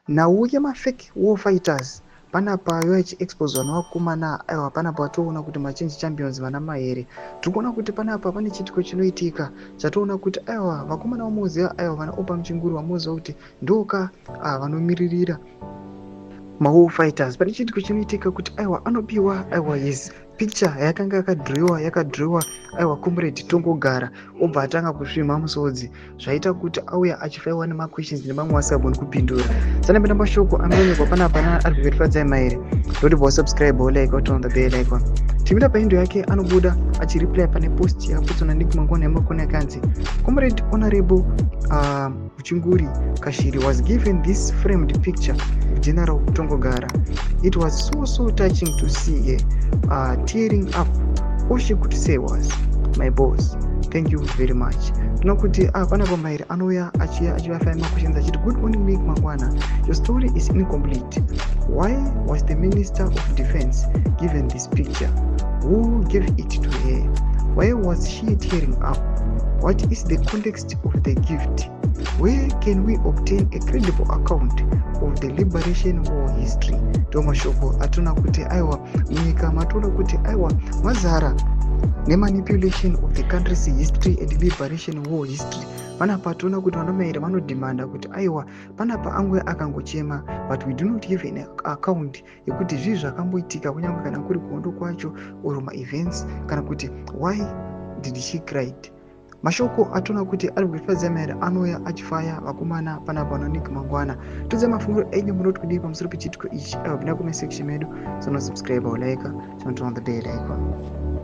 Nhau yemafake war fighters panapa yoichiexposwa nevakomana. Aiwa, panapa toona kuti machange champions vana Mahere. Tiri kuona kuti panapa pane chiitiko chinoitika chatoona kuti aiwa, vakomana vamoziva, aiwa, vana Opa Muchinguri vamoziva kuti ndoka vanomiririra mawar fighters. Pane chiitiko chinoitika kuti aiwa, anopiwa, aiwa, his picture yakanga yakadhirowa, yakadhirowa, aiwa, Comrade Tongogara. Obva atanga kusvimha musodzi, zvaita kuti auya achifaiwa nemaquestions nemamwe asingagoni kupindura. Sanapinda mashoko anoonekwa panapa naAdvocate Fadzai Mahere. Ndoti wasubscribe, like, turn on the bell icon. Timira paindo yake anobuda achireply pane post yakapotswa naNick Mangwana yemakona yakanzi, "Comrade Honorable Muchinguri Kashiri was given this framed picture of General Tongogara. It was so so touching to see her tearing up. All she could say was, 'My boss, thank you very much.'" Tinoona kuti panapa Mahere anouya achiya achivafaya maquestions achiti, "Good morning, Nick Mangwana. Your story is incomplete. Why was the Minister of Defense given this picture? Who gave it to her? Why was she tearing up? What is the context of the gift? Where can we obtain a credible account of the liberation war history?" Ndo mashoko atoona kuti aiwa, munyika matoona kuti aiwa, mazara nemanipulation of the country's history and liberation war history. Panapa toona kuti vanaMahere vanodhimanda kuti aiwa, panapa angwe akangochema, but we do not have an account yekuti zvii zvakamboitika, kunyange kana kuri kuhondo kwacho or maevents, kana kuti why did she cried. Mashoko atoona kuti Advocate Fadzai Mahere anouya achifaya vakomana panapa vanaNick Mangwana. Tudza mafungiro enyu, munoti kudii pamusoro pechiitiko ichi? Aiwa, pinda comment section medu, sonosubscribe, ulike, turn on the bell icon.